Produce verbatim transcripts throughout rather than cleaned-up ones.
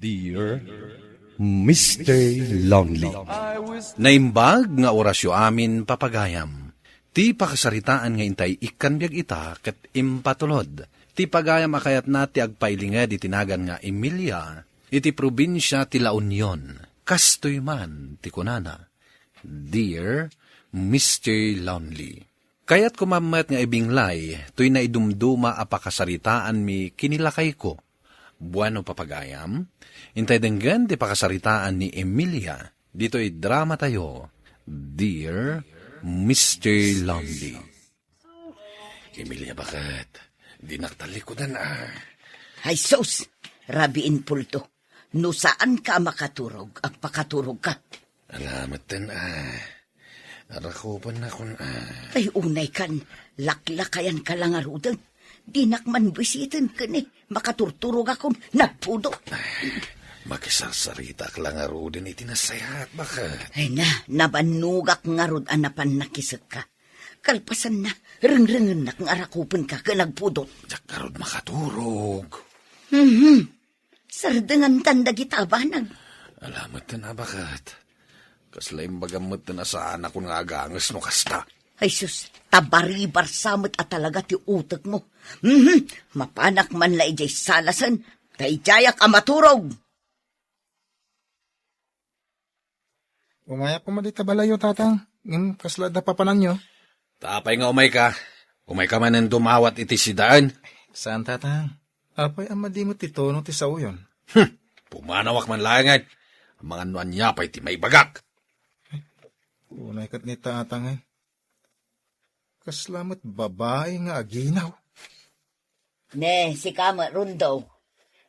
Dear Mister Lonely. Naimbag nga orasyo amin, papagayam. Ti pakasaritaan nga intay ikkan biag ita ket impatulod. Ti pagayam a kayatna ti agpailinged iti nagan nga Emilia, iti probinsia ti La Union. Kastoy man ti kunana, Dear Mister Lonely. Kayatko man met nga ibinglay toy naidumduma a pakasaritaanmi ken ni lakayko. Bueno, papagayam, intay denggen ti pakasaritaan ni Emilia ditoy dramatayo, Dear Mister Lonely. Emilia, baket? Dinak talikudan, a. Ay, sus! Rabiin, Puldo. No saanka a makaturog, agpakaturogka. Ala metten, a. Arakupennakon, a. Ay, unay kan, laklakayanka la ngaruden. Dinak man buisiten ken ni, makaturturogakon, nagpudot. Makisarsaritak la ngaruden iti nasayaat, baket? Ay na, nabannogak ngarud a napan nakisekka. Kalpasanna, rengrengennak nga arakupenka ken nagpudot. Diak ngarud makaturog. Mhm. Sardengantan dagita a banag. Ala metten, a, baket? Kasla imbagam metten a saanakon nga aganges no kasta. Ay sus, ta baribarsa met a talaga ti utekmo. Mhm. Mapanak man la idiay salasen, ta idiayak a maturog. Umayak koma dita balayyo, Tatang. Ngem kasla adda papananyo? Ta apay nga umayka? Umayka manen dumawat iti sidaen? Saan, Tatang. Apay a madi met ti tono ti saoyon? Hmm, pumanawak man laengen. Amangan no ania pay ti maibagak. Unay ket ni Tatang, eh. Kasla met babai nga aginaw. Ne, sika met, Rondo.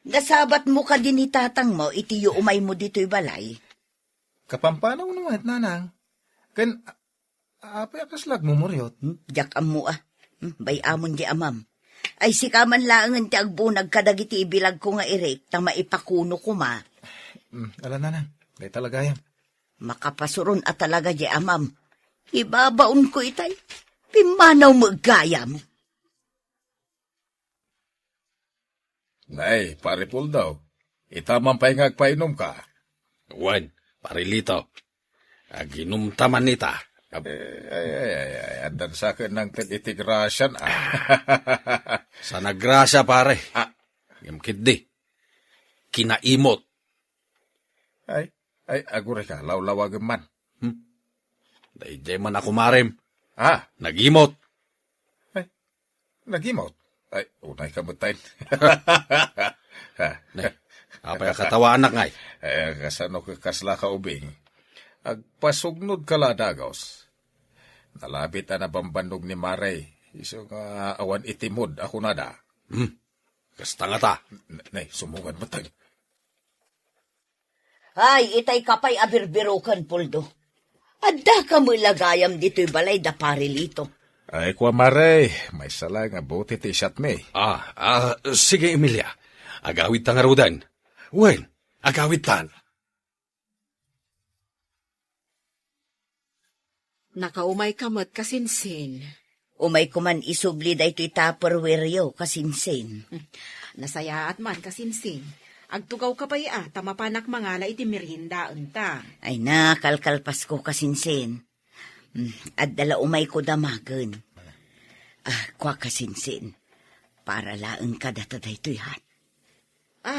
Nasabatmo kadi ni tatangmo iti umaymo ditoy balay? Kapampanawno met, Nanang. Ken, a-, apay a kasla agmumuriot? Hmm, diak ammo, a. Hmm, bay-amon di amam. Ay, sika man laengen ti agbunag kadagiti ibilagko nga irek, ta maipakuno koma. Hmm, ala, Nanang. Dayta la gayam. Makapasuron a talaga di amam. Ibabaonko itay. Pimmanaw met gayam. Nay, Pare Puldo, ita man pay nga agpainumka. Wen, Pare Lito, aginumta man ita. Ab- Eh, ay, ay, ay, ay, addan sa ken nangted iti grasian, a. Sa nagrasia, pare. A. Ngem ketdi, kinaimot. Ay, ay, agurayka, lawlawagem man. Hmm? Daydiay man a kumarem. A? Nagimot. Ay, nagimot? Ay, unayka metten. Ne, apay a katawaanak ngay? Ay, kasano ka kasla ka ubing? Agpasugnodka la dagus. Nalabit a nabambannog ni Mare, isu nga awan iti mood a kunada. Hmm. Kasta ngata. N-, nay, sumungad metten. Ay, itay ka pay a birbiroken, Puldo. Adda ka met la gayam ditoy balay da Pare Lito. Ay, kua, Mare, maysa la nga buti ti isiatmi. A, a, sige, Emilia. Agawidta ngaruden. Wen, agawidtan. Nakaumayka met, kasinsin. Umayko man isubli daytoy Tupperware-yo, kasinsin. Nasayaat man, kasinsin. Agtugawka pay a, ta mapanak mangala iti meriendaenta. Ay na, kalkalpasko, kasinsin. Hmm, adda la umayko damagen. A, kua, kasinsin. Para laeng kadata daytoy, ha? A,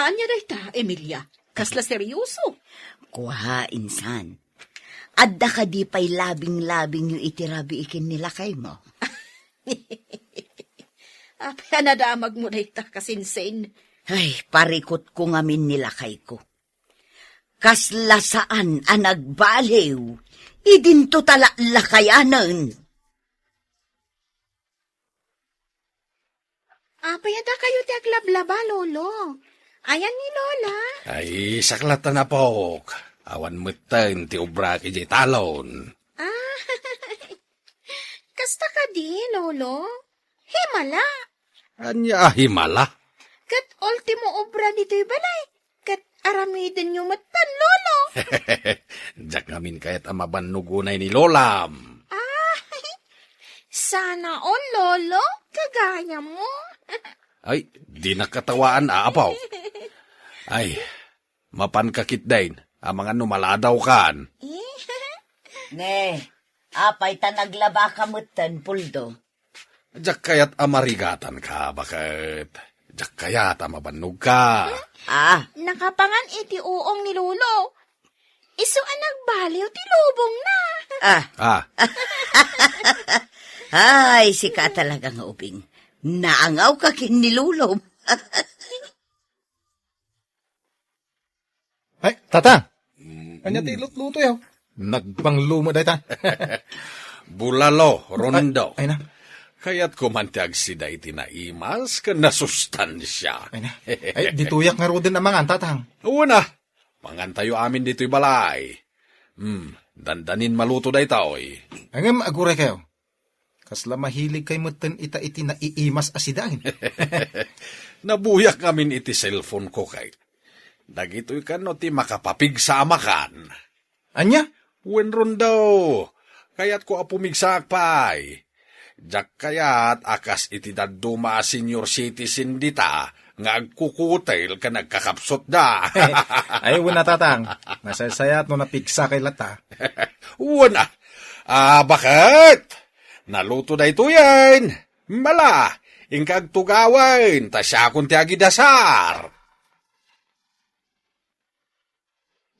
ania dayta, Emilia? Kasla serioso? Kua, insan. Adda kadi pay labinglabingyo iti rabii ken ni lakaymo? Apay a nadamagmo dayta, kasinsin? Ay, parikutko ngamin ni lakayko. Kasla saan a nagbaliw, idinto ta laklakayanen. Apay a dakayo ti aglablaba, Lolo? Ayan ni Lola? Ay, saklatan, apok. Awan metten ti obrak idiay talon. A, kasta kadi, Lolo? Himala. Ania a himala? Ket ultimo obra ditoy balay. Ket aramidenyo metten, Lolo. Diak ngamin kayat a mabannog unay ni Lolam. A, sana all, Lolo. Kagayammo. Ay, dinak katawaan, a, apo. Ay, mapanka ketdin, amangan no maladawkan. Ne, apay ta naglabaka metten, Puldo? Diak kayat a marigatanka, baket. Diak kayat a mabannogka. Ah. Nakapangan iti uong ni Lolo. Isu a nagbaliw ti lubongna. Ah. Ah. Ay, sika talaga nga ubing. Naangawka ken ni Lolo. Ay, Tatang! Mm. Ania ti lutlutoyo? Nagbanglo met dayta. Bulalo, Rondo. Ay, ay na. Kayatko man ti agsida iti naimas ken nasustansia. Ay na. Ay, ditoyak ngaruden a mangan, Tatang. Wen a. Mangantayo amin ditoy balay. Hmm, dandanin maluto daytoy. Ngem aguraykayo. Kasla mahiligkay metten ita iti naiimas a sidaen. Nabuyak ngamin iti cellphone ko kay. Dagitoy kano ti makapapigsa a makan. Ania? Wen, Rondo, kayatko a pumigsaak pay. Diak kayat a kas iti dadduma a senior citizen dita nga agkukutel ken agkakapsutda. Ay, wen a, Tatang. Nasaysayat no napigsakay latta. Wen a. Ah, baket? Naluto daytoyen. Mala, inka agtugawen, ta siakon ti agidasar.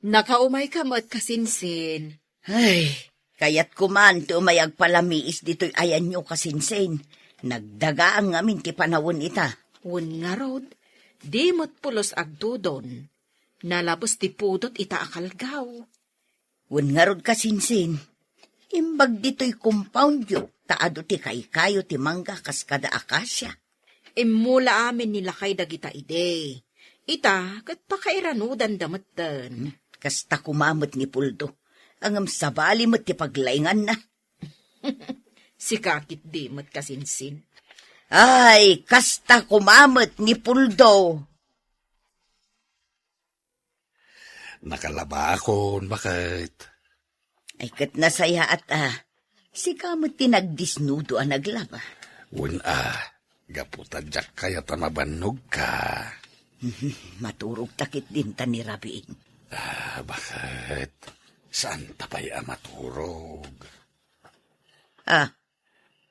Nakaumayka met, kasinsin. Ay, kayatko man ti umay agpalamiis ditoy ayanyo, kasinsin. Nagdagaang ngamin ti panawen ita. Wen ngarud, di met pulos agdudon. Nalabes ti pudot ita a kalgaw. Wen ngarud, kasinsin, imbag ditoy compoundyo, ta adu ti kaykayo ti mangga kas kada akasia. Immula amin ni lakay dagita idi. Ita, ket pakairanudanda metten. Kasta koma met ni Puldo. Ngem sabali met ti paglainganna. Sika ketdi met, kasinsin. Ay, kasta koma met ni Puldo. Nakalabakon, baket. Ay, ket nasayaat a. Sika met ti nagdisnudo a naglaba. Wen a, gapu ta diak kayat a mabannogka. Maturogta ketdin ta ni rabiin. Ah, baket? Saanta pay a maturog? Ah,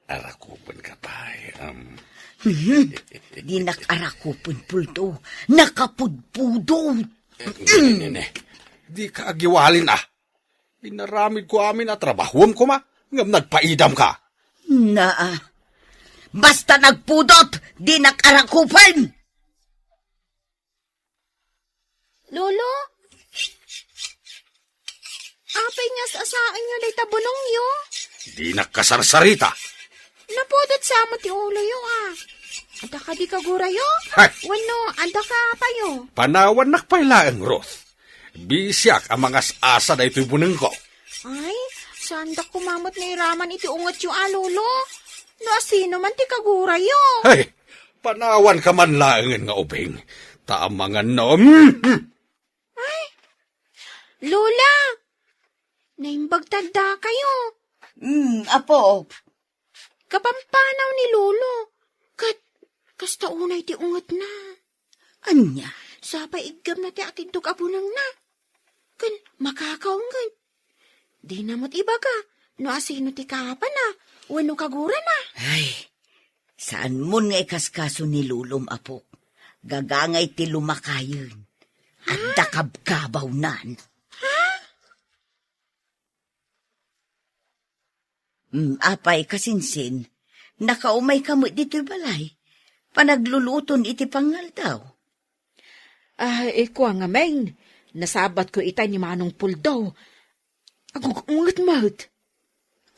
Arakupenka pay, um. Mhm. Dinak arakupen, Puldo. Nakapudpudot. Eh, ne, ne, ne. Dika agiwalin, ah. Inaramidko amin a trabahuem koma, ngem nagpaidamka. Naa. Basta nagpudot, dinak arakupen. Lolo? Apay nga as-asaenyo dayta bunongyo? Dinak kasarsarita. Napudot sa met ti uloyo, a. Adda kadi kagurayo? Hay! Wenno, adda ka apayo? Panawannak pay laeng, Ruth. Bisiak a mangas-asa daytoy bunengko. Ay, saandak koma met nairaman iti ungetyo a, Lolo. No asino man ti kagurayo? Hay! Panawanka man laengen nga ubing. Ta amangan no, mm, mm. Ay! Lola! Naimbag ta addakayo. Mm, apo. Kapampanaw ni Lolo. Ket, kasta unay ti ungetna. Ania? Sapay iggemna ti atindog a bunengna. Ken, makakaw ngarud. Dina met ibaga no asino ti kaapana wenno kagurana. Ay, saanmon nga ikaskaso ni Lolom, apok. Gagangay ti lumakayen. Adda kabkabawnan. Ha? Mm, apay, kasinsin, nakaumayka met ditoy balay. Panagluluton iti pangaldaw. Ah, ikua ngamin, nasabatko itay ni Manong Puldo. Agug-unget met.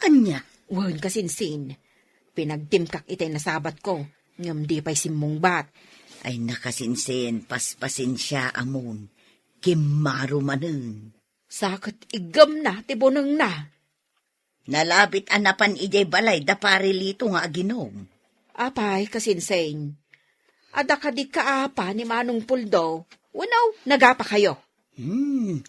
Ania? Wen, kasinsin. Pinagtimkak itay nasabatko, ngem di pay simmungbat. Ay, nakasinsin, paspasensia, amon. Kimmaro manen. Sa ket iggemna ti bunengna. Nalabit a napan idiay balay da Pari Lito nga aginom. Apay, kasinsin. Adda kadi kaapa ni Manong Puldo, wenno nagapakayo? Hmm.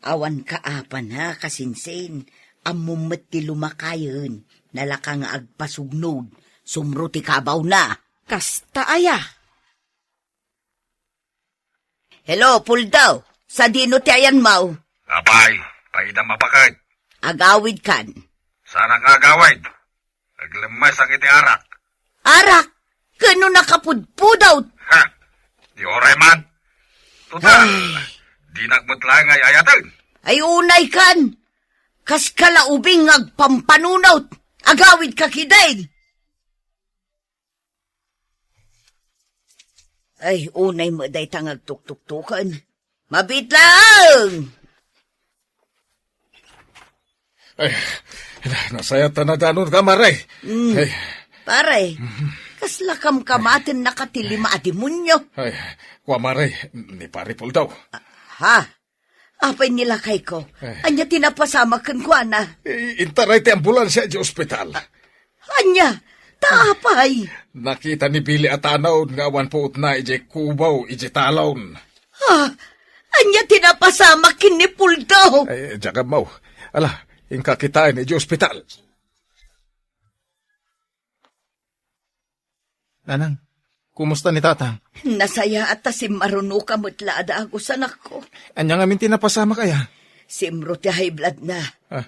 Awan kaapana, kasinsin. Ammom met ti lumakayen, nalaka nga agpasugnod, sumro ti kabawna. Kasta aya? Hello, Puldo. Sadino ti ayanmo? Apay, paidam a baket. Agawidkan. Saanak nga agawid. Aglemmesak iti arak. Arak? Ken no nakapudpudot? Ha! Di uray man. Total, ay, dinak met laeng ay-ayaten. Ay, unaykan. Kaskala ubing nga agpampanunot. Agawidka ketdin. Ay, unay met dayta nga agtuktuktoken. Mabiit laeng! Ay, na-, nasayat a nadanon ka, Mare. Mm. Ay. Pare, mhm, kasla kamkamatennaka ti lima a demonio. Ay, kua, Mare, ni Pare Puldo. Ah, ha? Apay ni lakayko? Eh. Ania ti napasamak kenkuana? I-, intaray ti ambulansia idiay ospital. Ania? Ta apay? Nakita ni Billy a tanaon nga awan puotna idiay kubaw idiay talon. Ah, ania ti napasamak ken ni Puldo? Ay, diak ammo. Ala, inka kitaen idiay ospital. Nanang, kumusta ni Tatang? Nasayaat ta simmarunoka met la a dagus, anakko. Ania ngamin ti napasamak aya? Simro ti high blood na. Ah.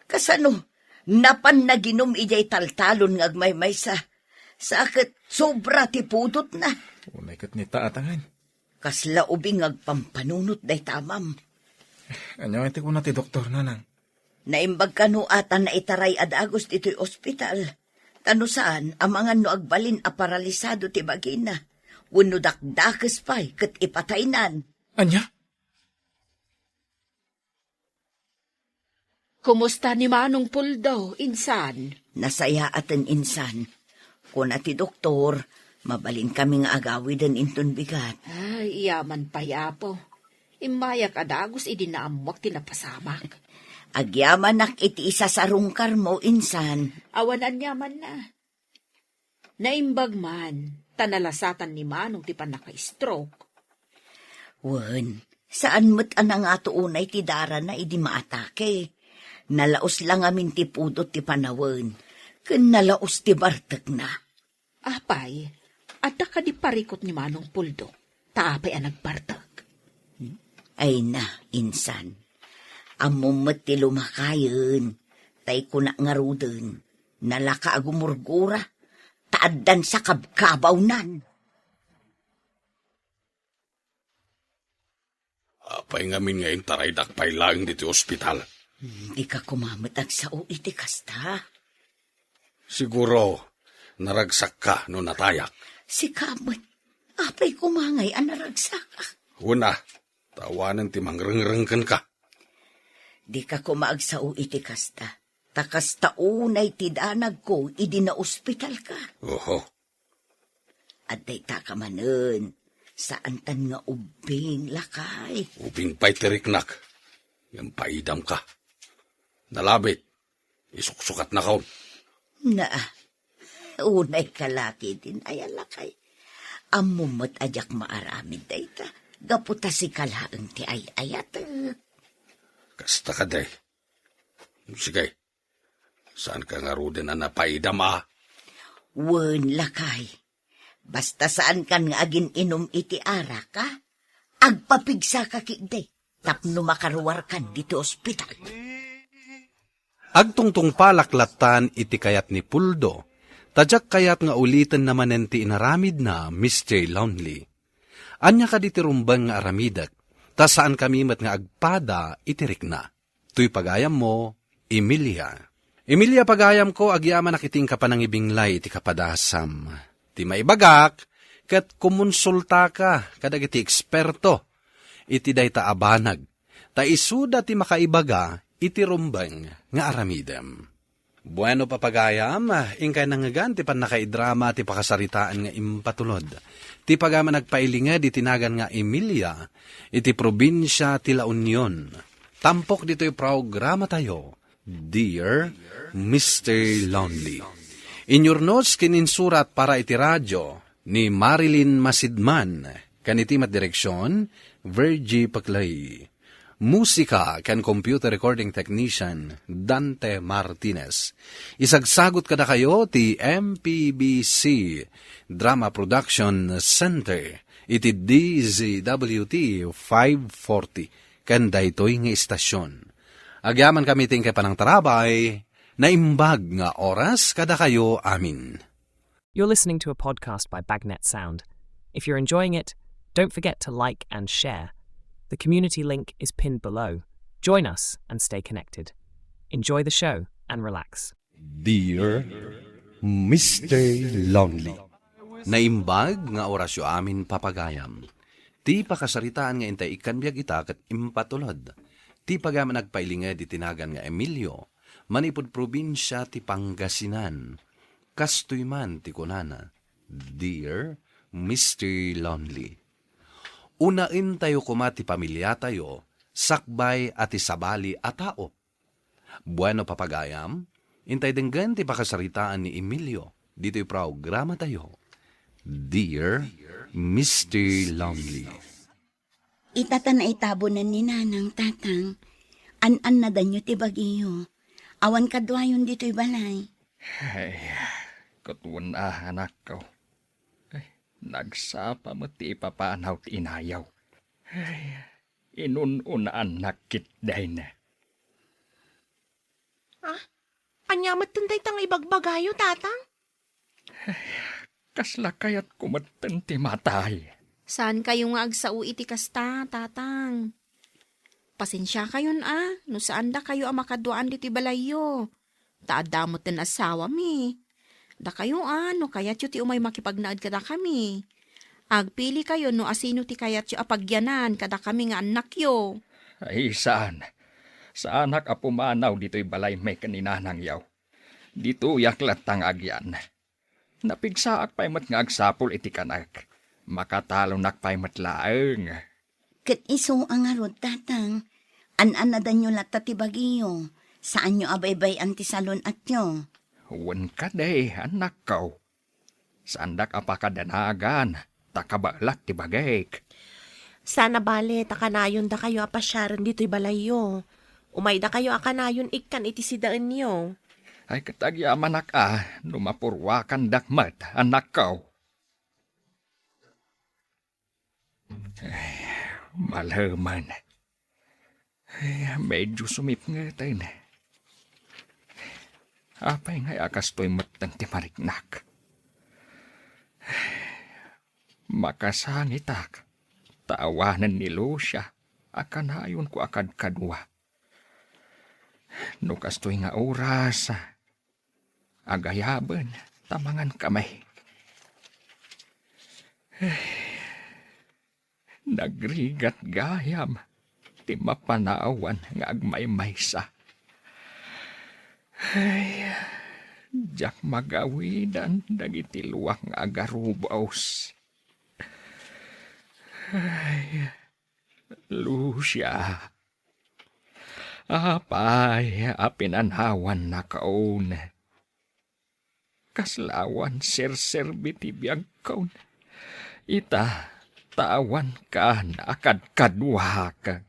Kasano? Napan naginum idiay taltalon nga agmaymaysa. Sa ket sobra ti pudotna. Unay ket ni Tatang. Kasla ubing nga agpampanunot dayta amam. Ania ti kuna ti doktor, Nanang? Naimbag kano a ta naitaray a dagus ditoy ospital. Ta no saan, amangan no agbalin a paralisado ti bagina, wenno dakdakes pay ket ipataynan. Ania? Kumusta ni Manong Puldo, insan? Nasayaaten, insan. Kuna ti doktor, mabalinkami nga agawiden inton bigat. Ay, yaman pay, Apo. Immayak a dagus idi naammuak ti napasamak. Agyamanak iti isasarungkarmo, insan. Awan aniamanna. Naimbag man, ta nalasatan ni Manong ti pannaka-stroke. Wen, saan met a nangato unay ti darana idi maatake. Nalaus la ngamin ti pudot ti panawen, ken nalaus ti bartekna. Apay, adda kadi parikut ni Manong Puldo? Ta apay a nagbartek? Ay na, insan. Ammom met ti lumakayen, tay kuna ngaruden, nalaka a gumurgura, ta addan sakabkabawnan. Apay ngamin nga intaraydak pay laeng ditoy ospital? Hmm, dika koma met agsao iti kasta. Siguro, naragsakka no natayak. Sika met, apay koma ngay a naragsakak? Wen a, ta awanen ti mangrengreng kenka. Dika koma agsao iti kasta. Ta kasta unay ti danagko idi naospitalka. Oho. Adda itaka manen, saantan nga ubbing, lakay. Ubing pay ti riknak, ngem paidamka. Nalabit, isuksukatnakon. Naa, unay ka la ketdin aya, lakay. Ammom met a diak maaramid dayta, gapu ta sika laeng ti ay-ayatek. Kasta kadi. Sige, saanka ngaruden a napaidam a? Wen, lakay. Basta saankan nga agin-inum iti arak, a? Agpapigsaka ketdi tapno makaruarkan ditoy ospital. Agtungtungpalak lattan iti kayat ni Puldo, ta diak kayat nga ulitenna manen ti inaramidna, Mister Lonely. Ania kadi ti rumbeng nga aramidek, ta saankami met nga agpada iti rikna? Toy pagayammo, Emilia. Emilia, pagayamko, agyamanak iti inka panangibinglay iti kapadasam. Ti maibagak, ket kumonsultaka kadagiti eksperto iti dayta a banag, ta isuda ti makaibaga iti rumbeng nga aramidem. Bueno, papagayam, inkay nangngegan ti pannakaidrama ti pakasaritaan nga impatulod. Ti pagayam a nagpailinged iti nagan nga Emilia, iti probinsia ti La Union. Tampok ditoy programatayo, Dear Mister Lonely. Inyurnos ken insurat para iti radio ni Marilyn Masidman, ken iti met direksion, Virgie Paclay. Musika ken computer recording technician, Dante Martinez. Isagsagut kadakayo ti M P B C Drama Production Center. iti D Z W T five forty ken daytoy nga istasyon. Agyamankami iti inkay panangtarabay, naimbag nga oras kadakayo amin. You're listening to a podcast by Bagnet Sound. If you're enjoying it, don't forget to like and share. The community link is pinned below. Join us and stay connected. Enjoy the show and relax. Dear Mister Lonely. Naimbag nga orasyo amin, papagayam. Ti pakasaritaan nga intay ikkan biag ita ket impatulod. Ti pagayam a nagpailinged iti nagan nga Emilio, manipud probinsia ti Pangasinan. Kastoy man ti kunana, Dear Mister Lonely. Unaentayo koma ti pamiliatayo sakbay a ti sabali a tao. Bueno, papagayam, intay denggen ti pakasaritaan ni Emilio ditoy programatayo, Dear Mister Lonely. Ita ta naitabonan ni Nanang, Tatang. An-annadanyo ti bagiyo. Awan kaduayon ditoy balay. Ay, ket wen a, anakko. Ay, nagsapa met ti ipapanaw ti inayaw. Ay, inun-unaannak ketdin. Ah, ania metten dayta nga ibagbagayo, Tatang? Kasla kayatko metten ti matay. Saankayo nga agsao iti kasta, Tatang. Pasensiakayon a, no saan dakayo a makaduaan ditoy balayyo. Ta adda metten asawami. Dakayo a, no kayatyo ti umay makipagnaed kadakami. Agpilikayo no asino ti kayatyo a pagyanan kadakami nga annakyo. Ay, saan. Saanak a pumanaw ditoy balaymi ken ni Nanangyo. Ditoyak latta nga agyan. Napigsaak pay met nga agsapul iti kanek. Makatalonak pay met laeng. Ket isu a ngarud, Tatang, an-annadanyo latta ti bagiyo. Saanyo a baybay-an ti salun-atyo. Wen kadi, annakko. Saandak a pakadanagan, ta kabaelak ti bagik. Saan a bale ta kanayon dakayo a pasiaren ditoy balayyo. Umay dakayo a kanayon ikkan iti sidaenyo. Ay, ket agyamanak a no mapurwakandak met, annakko. Ay, malemen. Ay, medyo sumipngeten. Apay ngay a kastoy metten ti mariknak? Makasangitak, ta awanen ni Lucia a kanayonko a kadkadua. No kastoy nga oras, agayaben ta mangankami. Nagrigat gayam ti mapanawan nga agmaymaysa. Ay, diak magawidan dagiti luak nga agarubos. Ay, Lucia, apay a pinanawannakon? Kasla awan serserbi ti biagkon. Ita, ta awankan a kadkaduak.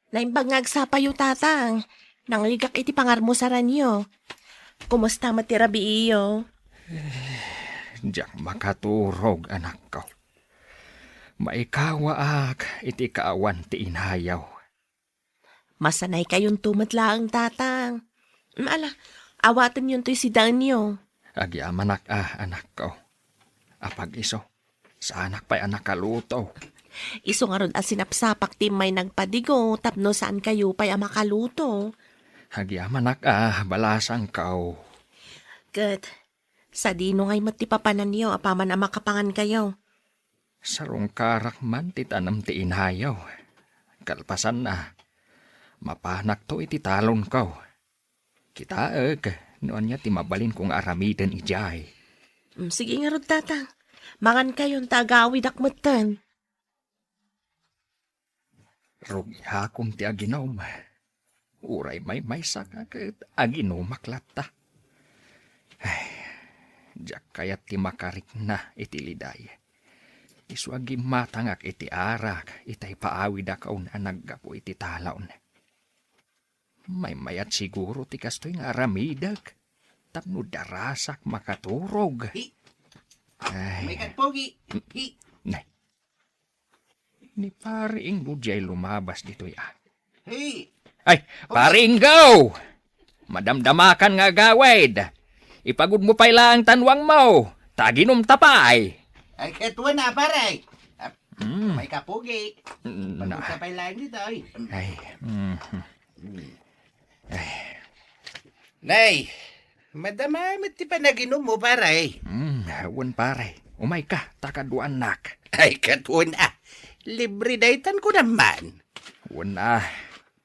Naimbag nga agsapayo, Tatang. Nangrigak iti pangarmusaranyo. Kumusta met ti rabiiyo? Diak makaturog, anakko. Maikawaak iti kaawan ti inayaw. Masanaykayonto met laeng, Tatang. Ala, awatenyontoy sidaenyo. Agyamanak a, anakko. Apag-isu, saanak pay a nakaluto. Isu ngarud a sinapsapak ti immay nagpadigo tapno saankayo pay a makaluto. Agyamanak a, balasangko. Ket, sadino ngay met ti papananyo apaman a makapangankayo? Sarungkarak man ti tanem ti inayaw. Kalpasanna, mapanakto iti talonko. Kitaek no ania ti mabalinko nga aramiden idiay. Mm, sige ngarud, Tatang. Mangankayon ta agawidak metten. Rugiakon ti aginom. Uray maymaysak a ket aginumak latta. Ay, diak kayat ti makarikna iti liday. Isu a gimmatangak iti arak itay paawidakon a naggapu iti talon. Maymayat siguro ti kastoy nga aramidek tapno darasak makaturog. Hi-, Ay. May katpugi. Hi. Nay. Ni Pare Ingo diay lumabas ditoy, ah. Hi. Ay, Pare Ingo! Madamdamakan nga agawid. Ipagudmo pay laeng tanwangmo. Ta aginumta pay. Ay, ket wen a, pare. Ah, Mm. May kapugi. Mm, na. Pagudta pay laeng ditoy. Ay, mm. Ay. Nay, madama met ti panaginummo, pare. Mm, wen, pare. Umayka, ta kaduanak. Ay, ket wen a. Libre daytan ko naman. Wen a,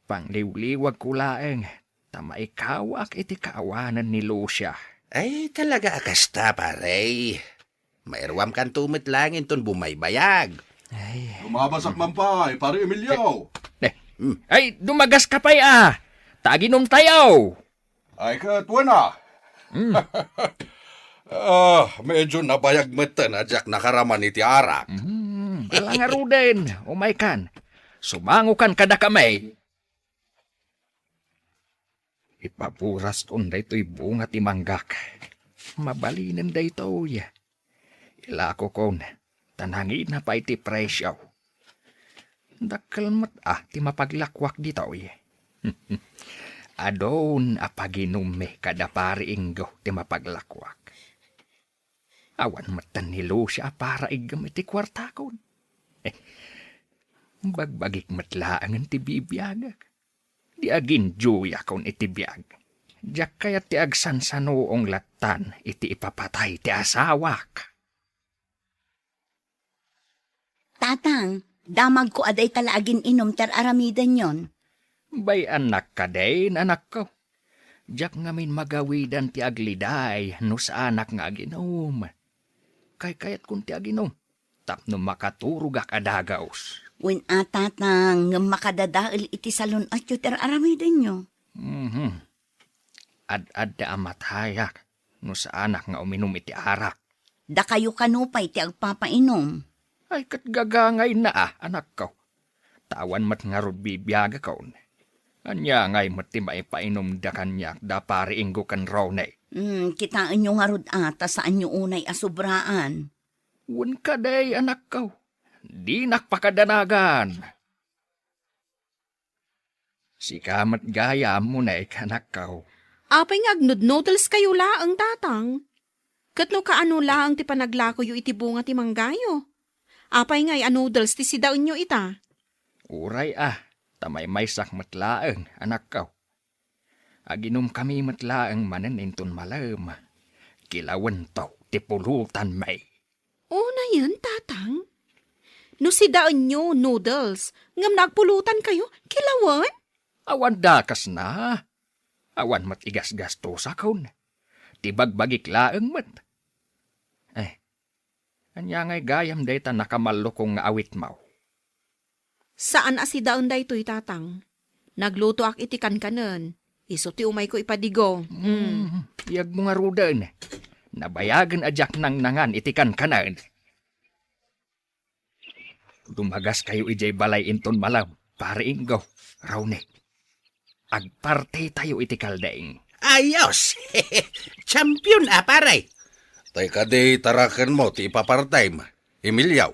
pangliwliwagko laeng, ta maikawak iti kaawanan ni Lucia. Ay, talaga a kasta, pare. Mairuamkanto met laeng inton bumaybayag. Ay. Lumabasak man pay, Pare Emilio. Eh, Hmm. Ay, dumagas ka pay, ah. Ta aginumtayo. Ay, ket wen a. Hmm. Ah, medyo nabayag metten a diak nakaraman iti arak. Hmm, ala ngaruden, umaykan. Sumangokan kadakami. Ipaburaskon daytoy bunga ti manggak. Mabalinen daytoy. Ilakokon, ta nangina pay ti presio. Dakkel met a ti mapaglakuak ditoy. Adun a paginummi kada Pari Ingo ti mapaglakuak. Awan metten ni Lucia a para iggem iti kuartakon. Bagbagik met laengen ti bibiagak. Di aginjoyakon iti biag. Diak kayat ti agsansanuong lattan iti ipapatay ti asawak. Tatang, damagko a dayta la agin-inum ti ar-aramidenyon. Bay-annak kadin, anakko. Diak ngamin magawidan ti agliday no saanak nga aginum. Kaykayatkon ti aginum, tapno makaturogak a dagaus. Wen a, Tatang, ngem makadadael iti salun-atyo ti ar-aramidenyo. Mhm. Ad-adda a matayak no saanak nga uminum iti arak. Dakayo kano pay ti agpapainum? Ay, ket gagangayna a, anakko. Ta awan met ngarud bibiagakon. Ania ngay met ti maipainumda kaniak da Pari Ingo ken Ronnie? Hmm, kitaenyo ngarud a ta saanyo unay a sobraan. Wen kadi, anakko. Dinak pakadanagan. Sika met gayam, Monek, anakko. Apay nga agnud-noodles kayo laeng, Tatang? Ket no kaano laeng ti panaglakoyo iti bunga ti manggayo? Apay ngay a noodles ti sidaenyo ita? Uray a, ta maymaysak met laeng, anakko. Aginumkami met laeng manen inton malem. Kilawento ti pulutanmi. Unayen, Tatang? No sidaenyo, noodles, ngem no agpulutankayo, kilawen? Awan dakesna. Awan met igasgastosakon. Ti bagbagik laeng met. Eh, ania ngay gayam dayta nakamallukong nga awitmo? Saan a sidaen daytoy, Tatang. Naglutoak iti kankanen. Isu ti umayko ipadigo. Mm. Mm, biagmo ngaruden. Nabayagen a diak nangnangan iti kankanen. Dumagaskayo idiay balay inton malem, Pari Ingo, Ronnie. Agpartitayo iti kalding. Ayos! Champion a, pare! Tay kadi tarakenmo ti ipapartem, Emilio?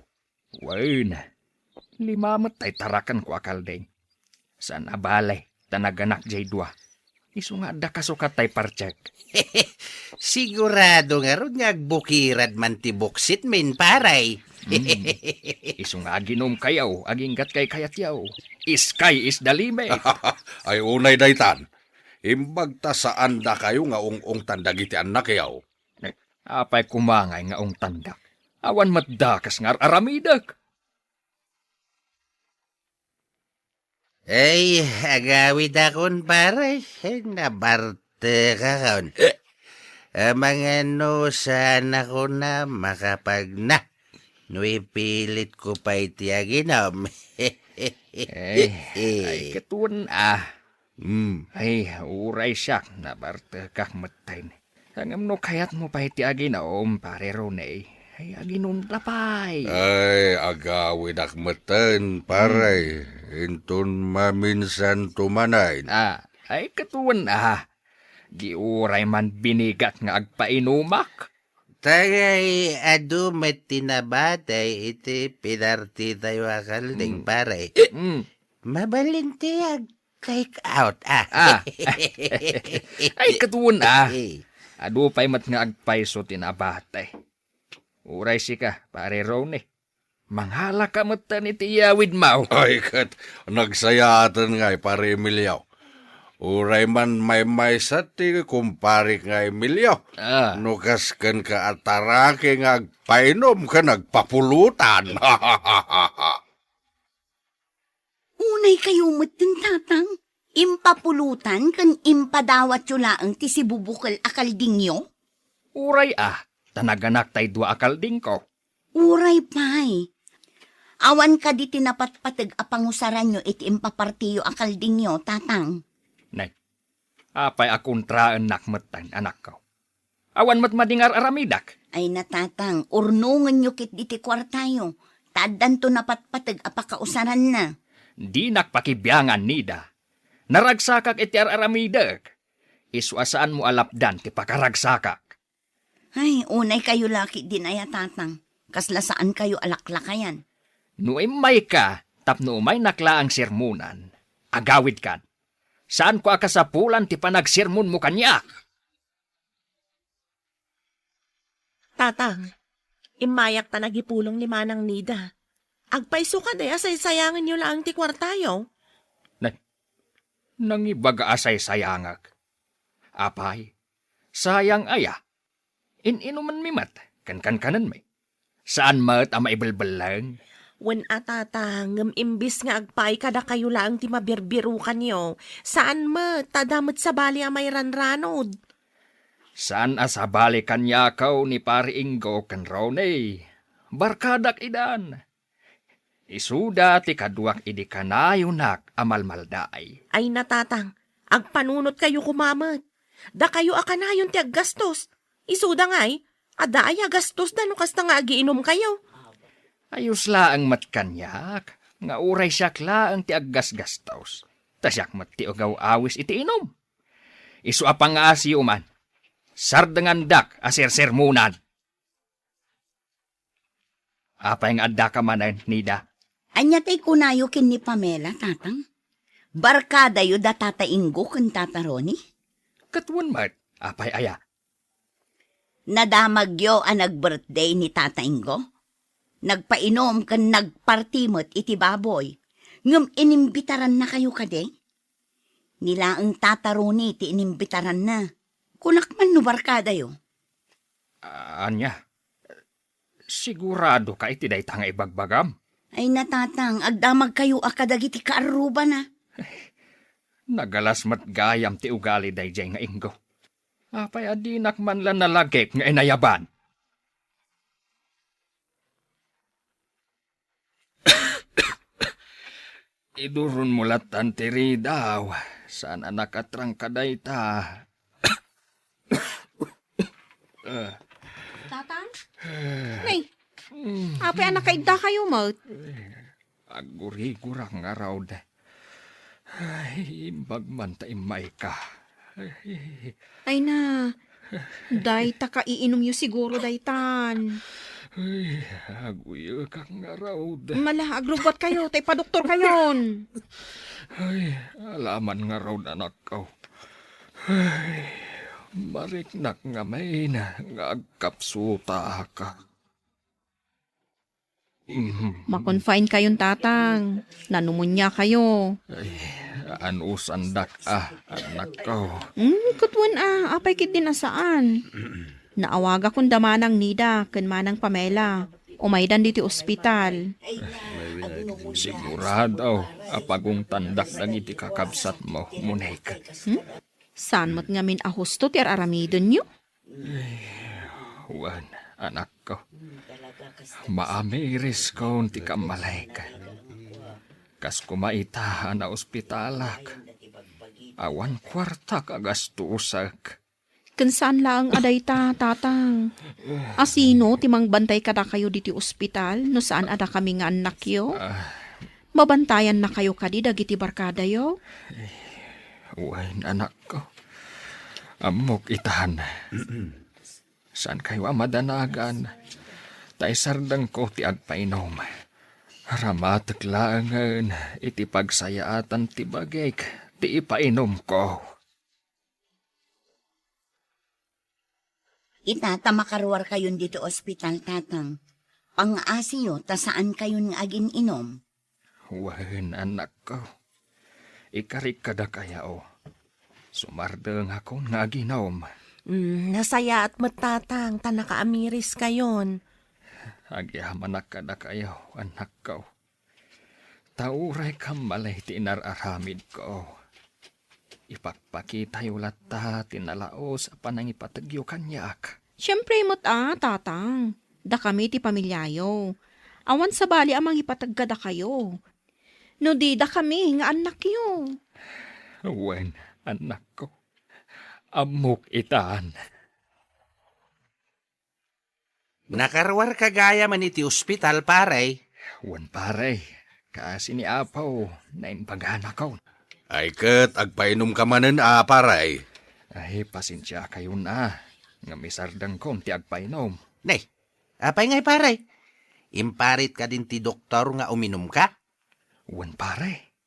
Wen, lima met tay tarakenko a kalding. Saan a bale, ta naganak jay dua. Isu nga adda kasukat tay partek. Sigurado ngarud nga agbukirad man ti buksitmin, pare. Hmm. Isu nga aginumkayo, aginggat kaykayatyo. Sky is the limit. Ay, unay daytan. Imbag ta saandakayo nga ung-ungtan dagiti annakyo. Eh, apay koma ngay nga ungtandak? Awan met dakes nga ar-aramidek. Ay, agawidakon, pare. Ay, nabartekakon. Amangan no saanakon a makapagna. No ipilitko pay ti aginom. Eh, ay, ket wen a. Mm. Ay, uray siak, nabartekak metten. Ngem no kayatmo pay ti aginom, Pare Ronnie, ay, aginumda pay. Ay, agawidak metten, pare. Hmm. Inton maminsanto manen. Ah, ay, ket wen a. Di uray man binigat nga agpainumak. Tagay adu met ti nabatay iti pinartitayo a kalding, Mm. pare. Mm. Mabalin ti ag-take out, ah. Ah. Ay, katuen, ah. Eh. Adu pay met nga agpayso ti nabatay. Uray sika, pare Ronnie. Mangalaka metten iti iyawidmo. Ay, ket nagsayaten ngay, pare Emilio. Uray man maymaysa ti kumparik nga Emilio. Ah. No kas kenka a taraki nga agpainom ken agpapulutan. Unay kayo metten, Tatang. Impapulutan ken impadawatyo laeng ti sibubukel a kaldingyo? Uray a, ta naganak tay dua a kaldingko. Uray pay. Awan kadi ti napatpateg a pangusaranyo iti impapartiyo a kaldingyo, Tatang? Nay, apay a kontraennak metten, anakko? Awan met madi nga ar-aramidek. Ay na, Tatang, urnongenyo ketdi ti kuartayo, ta addanto napatpateg a pakausaranna. Dinak pakibiangan, Nida. Naragsakak iti ar-aramidek. Isu a saanmo a lapdan ti pakaragsakak. Ay, unay kayo la ketdin aya, Tatang. Kasla saan kayo a laklakayan. No immayka tapno umaynak laeng sermonan, agawidkan. Saanko a kasapulan ti panagsermonmo kaniak. Tatang, immayak ta nagipulong ni Manang Nida. Agpayso kadi a saysayangenyo laeng ti kuartayo? Na-, nangibaga a saysayangek. Apay, sayang aya. In-inumenmi met, ken kankanenmi. Saan met a maibelbelleng? Wen a, Tatang, ngem imbis nga agpaay kadakayo laeng ti mabirbirukanyo, saan met, ta adda met sabali a mairanranod. Saan a sabali kaniakaw ni Pari Ingo ken Ronnie. Barkadak idan. Isuda ti kaduak idi kanayonak a malmaldaay. Ay na, Tatang, agpanunotkayo koma met. Dakayo a kanayon ti aggastos. Isuda ngay, adda aya a gastosda no kasta nga agiinumkayo? Ayos laeng met kaniak, nga uray siak laeng ti aggasgastos. Ta siak met ti ugaw-awis iti inum. Isu a pangaasiyo man, sardengandak a sersermonan. Apay nga addaka manen, Nida? Ania tay kunayo ken ni Pamela, Tatang? Barkadayo da Tata Ingo ken Tata Ronnie? Ket wen met, apay aya? Nadamagyo a nag-birthday ni Tata Ingo? Nagpainom ken nagparti met iti baboy, ngem inimbitarannakayo kadi? Ni laeng Tata Ronnie ti inimbitaranna. Kunak man no barkadayo. Ah, ania? Siguradoka iti dayta nga ibagbagam? Ay na, Tatang, agdamagkayo a kadagiti kaarrubana. Nagalas met gayam ti ugali daydiay nga Ingo. Apay a dinak man la nalagip nga inayaban? Iduronmo lattan ti ridaw. Saan a nakatrangka dayta. Ah. Tatang? Nay, apay a nakaiddakayo met? Aggurigurak ngarud. Ay, imbag man ta immayka. Ay. Ay na, dayta ka iinumyo siguro daytan. Ay, aguyekak ngarud. Mala, agrubbuatkayo, ta ipadoktorkayon. Ay, alaman ngarud, anakko. Ay, mariknak ngamin nga agkapsutak. Mhm. Ma-confine kayon, Tatang. Nanumoniakayo. Ay, anusandak, ah, anakko. Hmm, ket wen, ah, apay ketdin a saan? Naawagakon da Manang Nida ken Manang Pamela. Umaydan ditoy ospital. Sigurado a pagungtandak dagiti kakabsatmo, Monica. Hmm? Saan met ngamin a husto ti ar-aramidenyo? Wen, anakko. Maamiriskon ti kammalek. Kas koma ita a naospitalak. Awan kuartak a gastosek. Ken saan laeng a dayta, Tatang. A sino ti mangbantay kadakayo ditoy ospital no saan a dakami nga annakyo? Ah. Mabantayannakayo kadi dagiti barkadayo? Wen, anakko. Ammok itan. Saankayo a madanagan, ta isardengko ti agpainum. Ramatek laengen iti pagsayaatan ti bagik ti ipainumko. Ita ta makaruarkayon ditoy ospital, Tatang. Pangngaasiyo ta saankayon nga agin-inum. Wen, anakko. Ikarik kadakayo. Sumardengakon nga aginum. Mm, nasayaat met, Tatang, ta nakaamiriskayon. Agyamanak kadakayo, anakko. Ta uray kammalay ti inar-aramidko. Ipakpakitayo latta ti nalaus a panangipategyo kaniak. Siempre met a, Tatang. Dakami ti pamiliayo. Awan sabali a mangipateg kadakayo. No di, dakami nga annakyo. Wen, annakko. Ammok itan. Nakaruarka gayam iti ospital, pare? Wen, pare. Kaasi ni Apo, naimbaganakon. Ay ket, agpainumka manen a, pare? Ay, pasensiakayon a, ngem isardengkon ti agpainum. Ne, apay ngay, pare? Imparit kadin ti doktor nga uminumka? Wen, pare.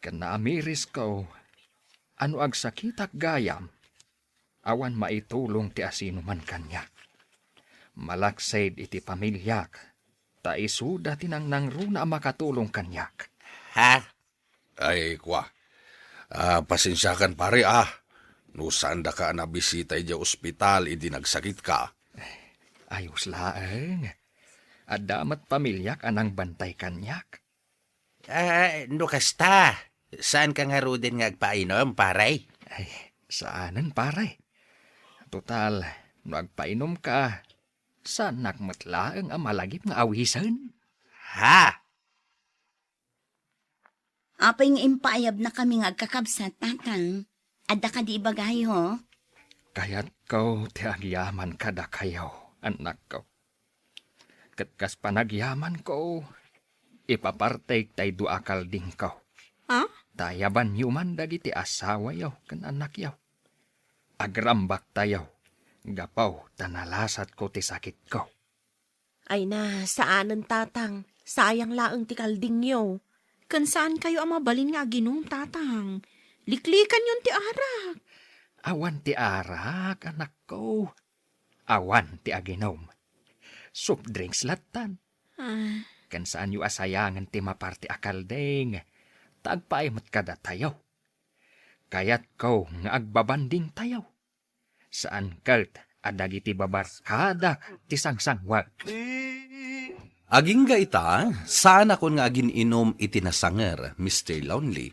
Ken naamirisko a no agsakitak gayam, awan maitulong ti asinoman kaniak. Malaksid iti pamiliak, ta isuda ti nangnangruna a makatulong kaniak. Ha? Ay, kua. Ah, pasensiakan, pare, ah. No saandaka a nabisita idiay ospital idi nagsakitka. Ayos laeng. Adda met pamiliak a nangbantay kaniak. Ah, no kasta, saanka ngaruden nga agpainum, pare? Ay, saanen, pare. Total, no agpainumka, saanak met laeng a malagip nga awisen. Ha? Apay nga impaayabnakami nga agkakabsat, Tatang? Adda kadi ibagayo? Kayatko ti agyaman kadakayo, annakko. Ket kas panagyamanko, ipapartek tay dua a kaldingko. Ha? Ta ayabanyo man dagiti asawayo ken annakyo. Agrambaktayo gapu ta nalasatko ti sakitko. Ay na, saanen, Tatang. Sayang laeng ti kaldingyo. Ken saankayo a mabalin nga aginum, Tatang. Liklikanyon ti arak. Awan ti arak, anakko. Awan ti aginum. Soft drinks lattan. Ah. Ken saanyo a sayangen ti maparti a kalding, ta agpaay met kadatayo. Kayatko nga agbabandingtayo. Saan ket a dagiti babarkadak ti sangsangwag. Agingga ita, saanakon nga agin-inum iti nasanger, Mister Lonely.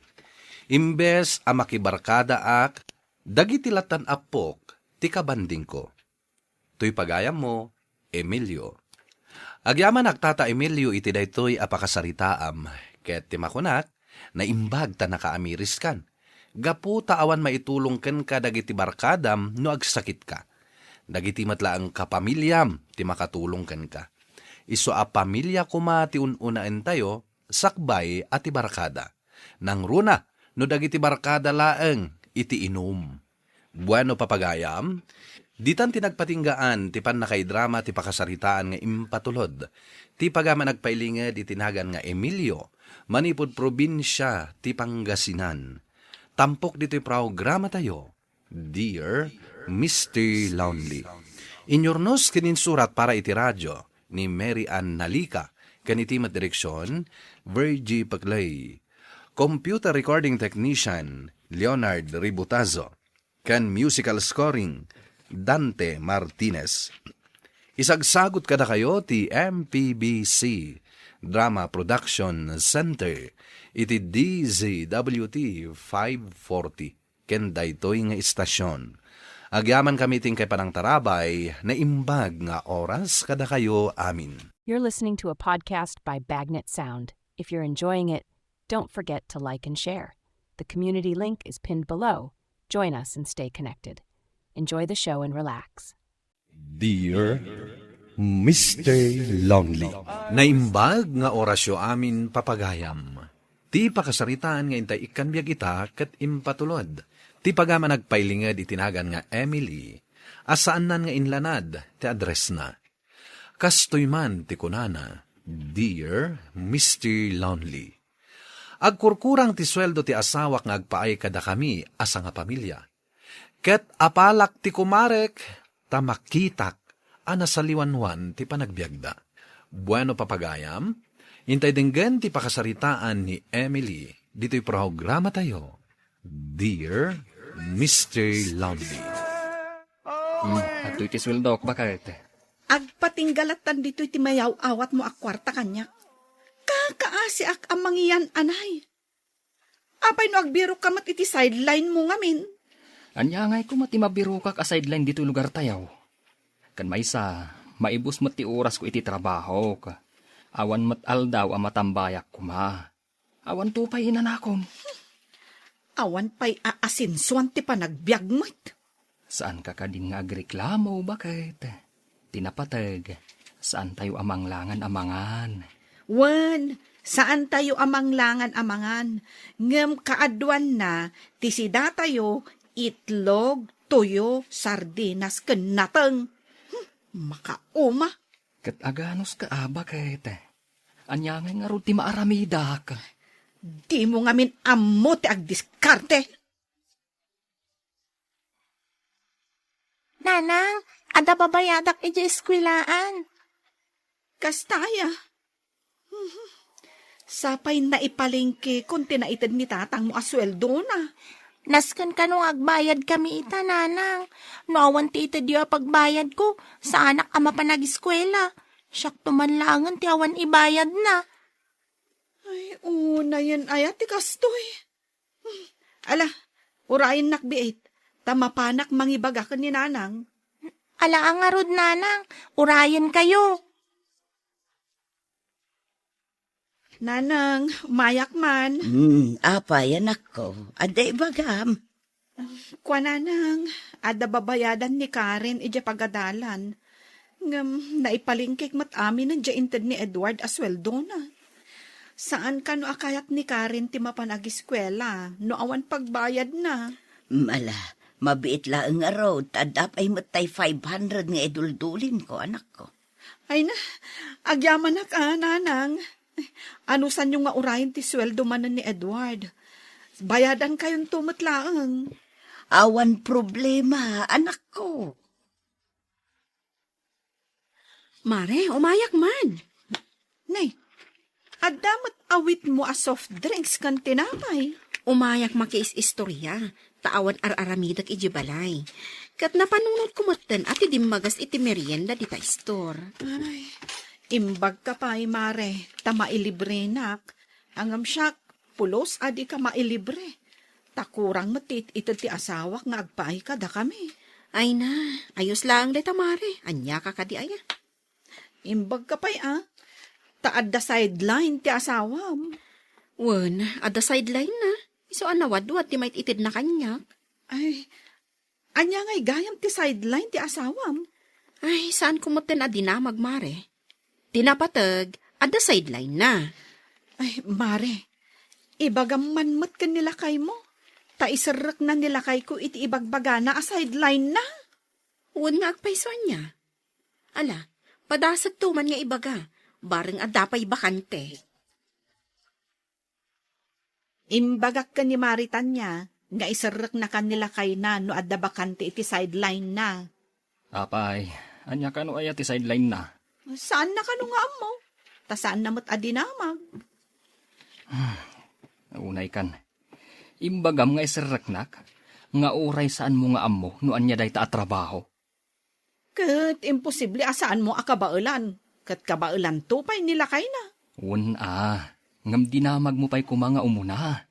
Imbes a makibarkadaak, dagiti lattan a pok ti kabandingko. Toy pagayammo, Emilio. Agyamanak, Tata Emilio, iti daytoy a pakasaritaam, ket ti makunak, naimbag ta nakaamiriskan. Gapu ta awan maitulong kenka dagiti barkadam no agsakitka. Dagiti met laeng kapamiliam ti makatulong kenka. Isu a pamilia koma ti un-unaentayo, sakbay a ti barkada. Nangruna no dagiti barkada laeng iti inum. Bueno, papagayam, ditan ti nagpatinggaan ti pannakaidrama ti pakasaritaan nga impatulod ti pagayam a nagpailinged iti nagan nga Emilio, manipud probinsia ti Pangasinan. Tampok ditoy programatayo, Dear Mister Lonely. Inyurnos ken insurat para iti radio ni Mary Ann Nalica, ken iti met direksion, Virgie Paclay. Computer recording technician, Leonard Ributazo. Ken musical scoring, Dante Martinez. Isagsagut kadakayo ti M P B C Drama Production Center iti D Z W T five forty ken daytoy nga istasion. Agyamankami ti inkay panangtarabay, naimbag nga oras kadakayo amin. You're listening to a podcast by Bagnet Sound. If you're enjoying it, don't forget to like and share. The community link is pinned below. Join us and stay connected. Enjoy the show and relax. Dear Mister Lonely. Naimbag nga orasyo amin, papagayam. Ti pakasaritaan nga intay ikkan biag ita ket impatulod. Ti pagayam a nagpailinged iti nagan nga Emily. a saannan nga inlanad ti addressna. Kastoy man ti kunana, "Dear Mister Lonely, agkurkurang ti sueldo ti asawak nga agpaay kadakami a sangapamilya. Ket apalak ti kumarek, ta makitak a nasaliwanwan ti panagbiagda." Bueno, papagayam, intay denggen ti pakasaritaan ni Emily ditoy programatayo, Dear Mister Lonely. Hmm, adtoy ti sueldok, baket. Agpatinggalatan ditoy ti mayaw-awatmo a kuarta kaniak. Kakaasiak a mangiyan-anay. Apay no agbirokka met iti sideline mo ngamin? Ania ngay koma ti mabirokak a sideline ditoy lugartayo? Ken maysa, maibus met ti orasko iti trabahok. Awan met aldaw a matambayak koma. Awan to pay inanakon. Awan pay aasensoan ti panagbiag met. Saanka kadin nga agreklamo, baket? Ti napateg, saantayo a manglangan a mangan. Wen, saantayo a manglangan a mangan, ngem kaaduanna ti sidatayo, itlog, tuyo, sardinas, ken nateng. Hmm, makauma. Ket aganuska a, baket? Ania ngay ngarud ti maaramidak? Dimo ngamin ammo ti agdiskarte. Nanang, adda babayadak idiay eskuelaan. Kasta aya? Sapay naipalengkekon ti naited ni tatangmo a sueldona. Nasken kano nga agbayadkami ita, nanang. No awan ti itedyo a pagbayadko, saanak a mapan ageskuela. Siakto man laengen ti awan ibayadna. Ay, unayen aya ti kastoy. Ala, urayennak biit, ta mapanak mangibaga ken ni nanang. Ala a ngarud, nanang, urayenkayo. Nanang, umayak man. Hmm, apay, anakko? Adda ibagam? Kua, nanang, adda babayadan ni Karen idiay pagadalan. Ngem naipalengkek met aminen diay inted ni Edward a sueldona. Saan kano a kayat ni Karen ti mapan ageskuela no awan pagbayadna. Ala, mabiit laeng ngarud ta adda pay met tay five hundred nga iduldulin ko, anakko. Ay na, agyamanak a, nanang. Anusanyo nga urayen ti sueldo manen ni Edward. Bayadankayonto met laeng. Awan problema, anakko. Mare, umayak man. Nay, adda met awitmo a soft drinks ken tinapay. Umayak makiis-istorya, ta awan ar-aramidek idiay balay. Ket napanunotko metten a ti dimmagas iti merienda dita istor. Ay, imbagka pay, Mare, ta mailibrenak. Ngem siak, pulos a dika mailibre. Ta kurang met ti it-ited ti asawak nga agpaay kadakami. Ay na, ayos laeng dayta, Mare. Aniaka kadi aya? Imbagka pay a, ta adda sideline ti asawam. Wen, adda sideline na. Isu a nawadwad ti mait-itedna kaniak. Ay, ania ngay gayam ti sideline ti asawam? Ay, saanko metten a dinamag, Mare. Ti napateg, adda sideline na. Ay, Mare, ibagam man met ken ni lakaymo. Ta iserrekna ni lakayko iti ibagbagana a sideline na. Wen nga agpayso ania? Ala, padasegto man nga ibaga, bareng adda pay bakante. Imbagak ken ni Mare Tania nga iserreknakan ni lakayna no adda bakante iti sideline na. Apay, ania kano aya ti sideline na? Saanna kano nga ammo? Ta saanna met a dinamag. Unay kan, imbagam nga iserreknak, nga uray saanmo nga ammo no ania dayta a trabaho. Ket imposible a saanmo a kabaelan, ket kabaelanto pay ni lakayna. Wen a, ngem dinamagmo pay koma nga umuna.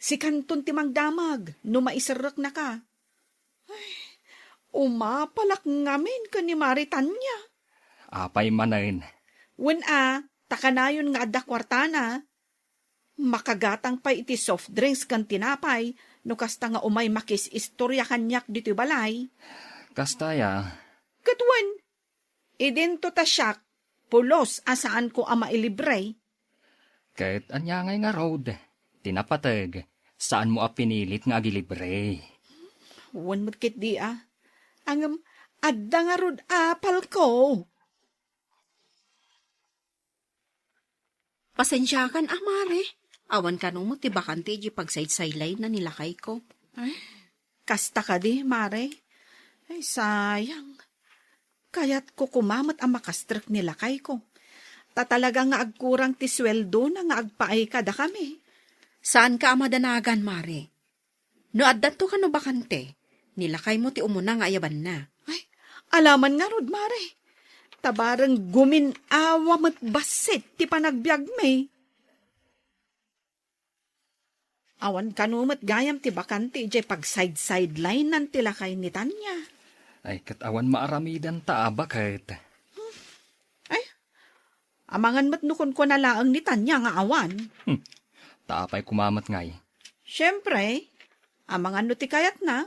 Sikanton ti mangdamag no maiserreknaka. Ay, umapalak ngamin ken ni Mare Tania. Apay manen? Wen a, ta kanayon nga adda kuartana. Makagatang pay iti soft drinks ken tinapay no kasta nga umay makis-istorya kaniak ditoy balay. Kasta aya? Ket wen, idinto ta siak, pulos a saanko a mailibre. Ket ania ngay ngarud? Ti napateg, saanmo a pinilit nga agilibre. Wen met ketdi a. Ngem, Adda ngarud apalko. Pasensiakan a, Mare. Awan kano met ti bakante idiay pagsaydsideline-na ni lakayko. Ay, kasta kadi, Mare? Ay, sayang. Kayatko koma met a makastrek ni lakayko. Ta talaga nga agkurang ti sueldona nga agpaay kadakami. Saanka a madanagan, Mare. No addanto kano bakante, ni lakaymo ti umuna nga ayabanna. Ay, alaman ngarud, Mare. Ta bareng gumin-awa met bassit ti panagbiagmi. Awan kano met gayam ti bakante idiay pagsaydsideline-nan ti lakay ni Tania. Ay, ket awan maaramidanta a baket. Ay, amangan met no kunkuana laeng ni Tania nga awan. Hmm. Ta apay koma met ngay? Siempre, amangan no ti kayatna,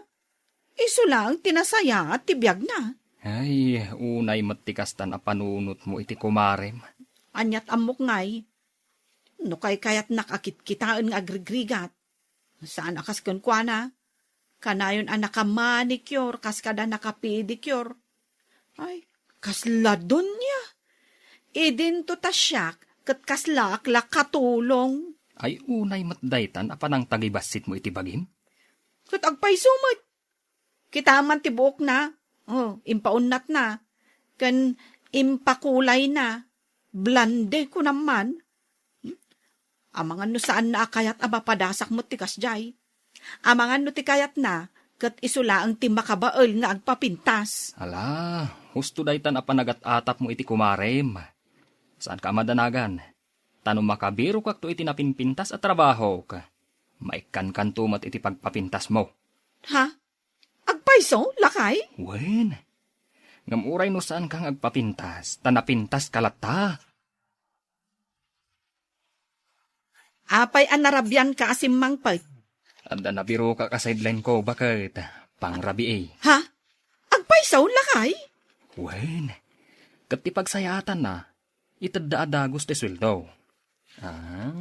isu laeng ti nasayaat ti biagna. Ay, unay met ti kastan a panunotmo iti kumarem. Aniat ammok ngay? No kaykayatnak a kitkitaen nga agrigrigat, saan a kas kenkuana, kanayon a nakamanicure kas kada nakapedicure. Ay, kasla donia. Idinto ta siak, ket kaslaak la katulong. Ay, unay met daytan a panangtagibassitmo iti bagim? Ket agpayso met. Kitaem man ti buokna, oh, impaunnatna, ken impakulayna, blonde kunam man. Hmm? Amangan no saanna a kayat a mapadasak met ti kasdiay. Amangan no ti kayatna, ket isu laeng ti makabael nga agpapintas. Ala, husto daytan a panagat-atapmo iti kumarem. Saanka a madanagan. Ta no makabirokakto iti napinpintas a trabahok, maikkankanto met iti pagpapintasmo. Ha? Agpayso, lakay? Wen. Ngem uray no saanka nga agpapintas, ta napintaska latta. Apay a narabianka a simmangpet? Adda nabirokak a sideline-ko, baket. Pangrabii. Ha? Agpayso, lakay? Wen. Ket ti pagsayaatanna, itedda a dagus ti sueldo. Ah,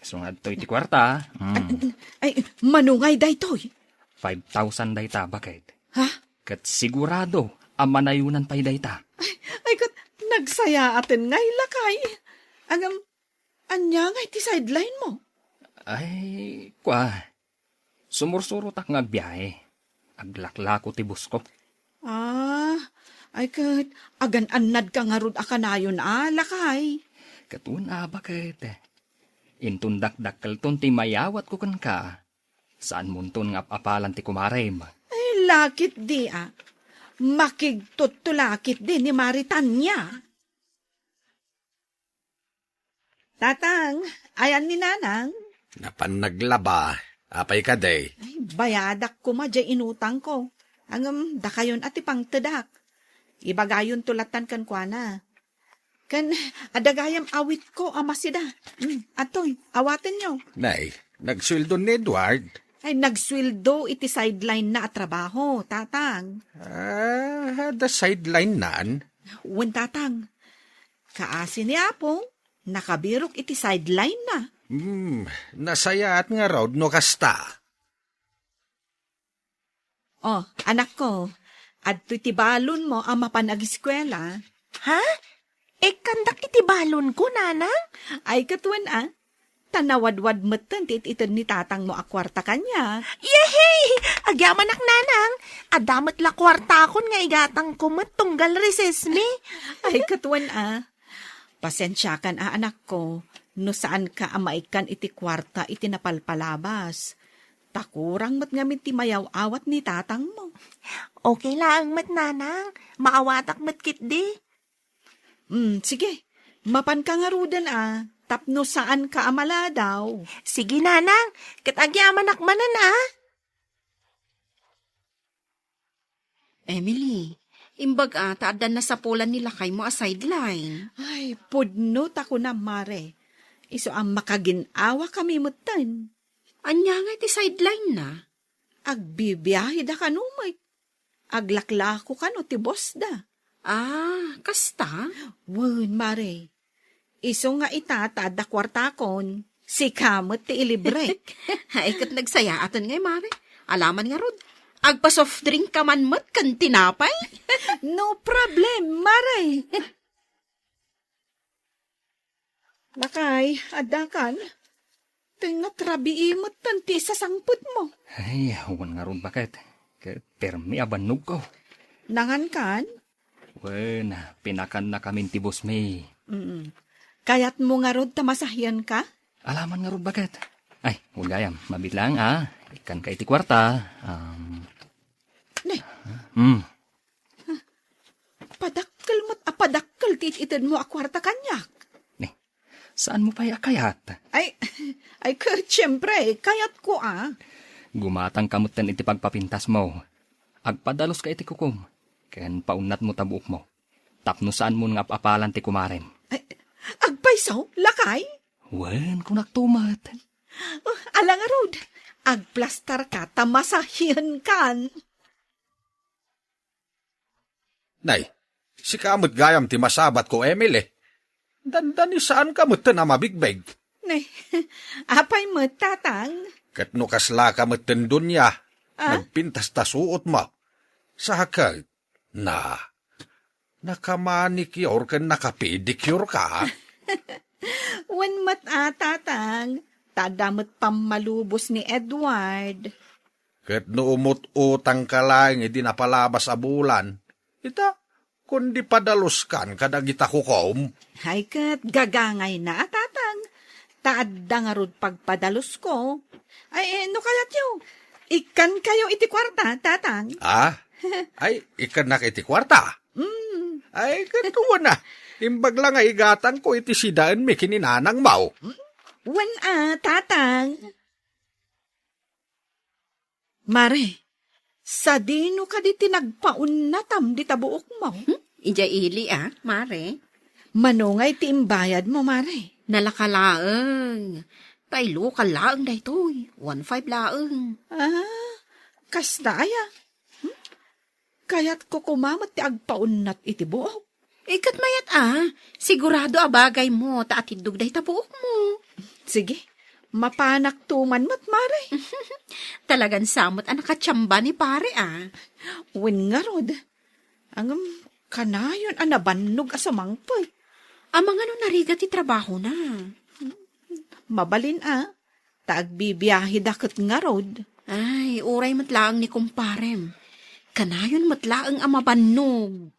isu nga adtoy ti kuarta. Hmm. Ay, mano ngay daytoy? Five thousand dayta, baket. Ha? Ket sigurado a manayonan pay dayta. Ay, ay, ket nagsayaaten ngay, lakay. Ngem, ania ngay ti sideline-mo? Ay, kua, sumursurotak nga agbiahe. Aglaklako ti busko. Ah, ay ket agan-annadka ngarud a kanayon a, lakay? Ket wen a, baket. Inton dakdakkelton ti mayawatko kenka, saanmonton nga ap-apalan ti kumarem. Ay, lakit di a. Makigtutto lakit di ni Mari Tania. Tatang, ayan ni Nanang? Napan naglaba. Apay kadi? Ay, bayadak koma diay inutangko. Ngem dakayon a ti pangtedak. Ibagayonto lattan kenkuana. Ken adda gayam awitko a masida. Hmm, adtoy, awatenyo. Nay, nagsueldo ni Edward? Ay, nagsueldo iti sideline-na a trabaho, Tatang. Ah, adda sideline-nan? Wen, Tatang. Kaasi ni Apo, nakabirok iti sideline-na. Hmm, nasayaat ngarud no kasta. Oh, anakko, adtoy ti balonmo a mapan agiskuela. Ha? Ikkandak iti balonko, Nanang? Ay, ket wen a. Ta nawadwad metten ti it-ited ni tatangmo a kuarta kaniak. Yehey! Agyamanak, Nanang! Adda met la kuartakon nga igatangko met tunggal recessmi. Ay, ket wen a. Pasensiakan a, anakko, no saanka a maikkan iti kuarta iti napalpalabas. Ta kurang met ngamin ti mayaw-awat ni tatangmo. Okay laeng met, Nanang. Maawatak met ketdi. Hmm, sige. Mapanka ngaruden a, tapno saanka a maladaw. Sige, Nanang. Ket agyamanak manen a. Emily, imbag a ta addan nasapulan ni lakaymo a sideline. Ay, pudno ta kunam, Mare. Isu a makagin-awakami metten. Ania ngay ti sideline-na? Agbibiaheda kano met. Aglaklako kano ti bossda. Ah, kasta? Wen, Mare. Isu nga ita ta adda kuartakon, sika met ti ilibrek. Ay, ket nagsayaaten ngay, Mare. Alaman ngarud, Agpa-soft drink ka man met ken tinapay? No problem, Mare. Lakay, addakan. Ti natrabii met ti sasangpetmo. Ay, awan ngarud baket. Ket permi a bannogko. Nangan kan? Wen, pinakannakamin ti boss mi. Mm. Kayatmo ngarud ta masahienka? Alaman ngarud baket. Ay, wen gayam, mabiit lang, ah. Ikkanka iti kuarta. Um, Ne, hmm. Padakkel met a padakkel ti it-itedmo a kuarta kaniak. Ne, saanmo pay a kayat? Ay, ay, ket, siyempre, kayatko, ah. Gumatangka metten iti pagpapintasmo. Agpadaluska iti kukom, ken paunnatmo ta buokmo. Tapno saanmo nga ap-apalan ti kumarem. Ay, agpayso, lakay? Wen, kunakto met. Oh, ala ngarud, agplastarka ta masahienkan. Nay, sika met gayam ti masabatko, Emily. Dandani saanka metten a mabigbeg. Nay, apay met, Tatang? Ket no kaslaka metten, Doña, ah? Nagpintas ta suotmo. Saket, na, nakamanicure ken nakapedicure ka? Wen met a, Tatang, ta adda met pammalubos ni Edward. Ket no umut-utangka laeng idi napalabas a bulan, ita, kundi padaloskan kadagita kukom. Ay ket gagangayna a, Tatang, ta adda ngarud pagpadalosko. Ay, eh, no kayatyo, ikkankayo iti kuarta, Tatang. Ah? Ay, ikkannak iti kuarta? Mm. Ay, ket wen a. Imbag la nga igatangko iti sidaenmi ken ni nanangmo. Wen a, Tatang. Mare, sadino kadi ti nagpaunnatam dita buokmo? Hmm? Idiay ili, a, Mare. Mano ngay ti imbayadmo, Mare? Nalaka laeng. Tay lokal laeng daytoy. One five laeng. Ah, kasta aya? Hmm? Kayatko koma met ti agpaunnat iti buok. Eh, ket mayat a, sigurado a bagaymo ta atiddog dayta buokmo. Sige, mapanakto man met, Mare. Talagan sa met a nakatsamba ni Pare a. Wen ngarud, ngem kanayon a nabannog a sumangpet. Amangan no narigat ti trabahona? Mabalin a, ta agbibiaheda ket ngarud. Ay, uray met laeng ni kumparem. Kanayon met laeng a mabannog.